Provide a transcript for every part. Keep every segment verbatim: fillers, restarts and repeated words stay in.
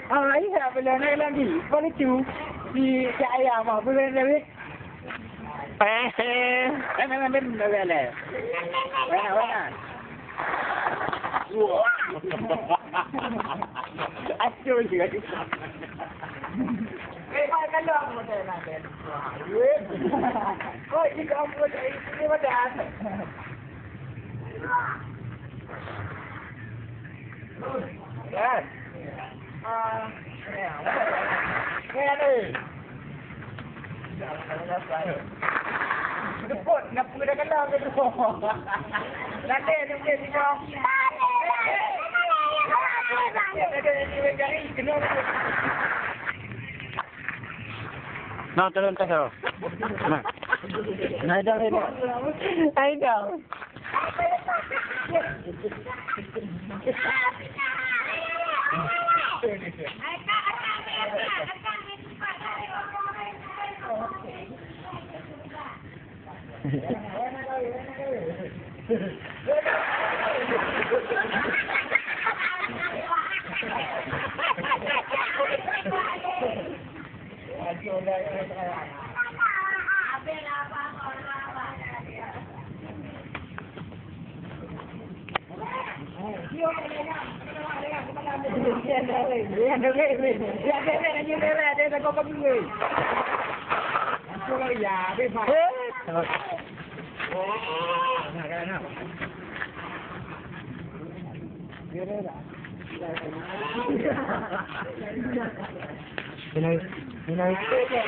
Ah, iya, boleh naik lagi. Boleh tu. Di cak ayam, ah, boleh naik. Eh, eh, eh, eh, eh, eh, eh. Wah, wah. Asyik je. Eh, kalau aku macam nak, eh. Oh, jika aku macam ini, macam mana? Kan? Ah, ya. Ya, ni. Depot, nak pergi dah kenal ke tu? Nanti, nanti, nanti. Nah, turun atas tu. Nah. Nah, dah, dah. Hai, dah.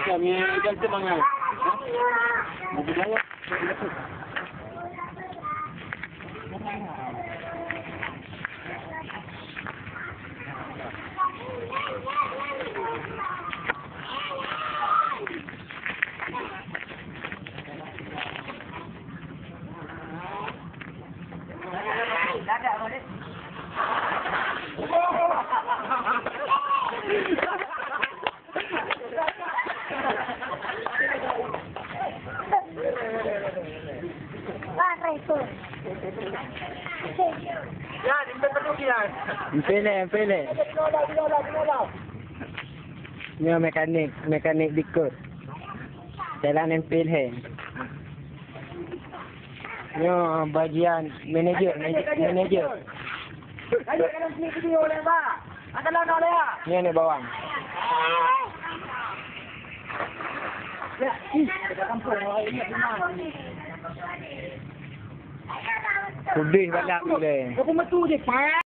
Kami jantung mangai. Ha? Mau berjaya. Empil lé, empil lé. Nyoe mekanik, mekanik dikot. Jalan empil he. Nyoe bagian manajer, manajer. Nyoe ni bawang. Kudeh balak tu deh.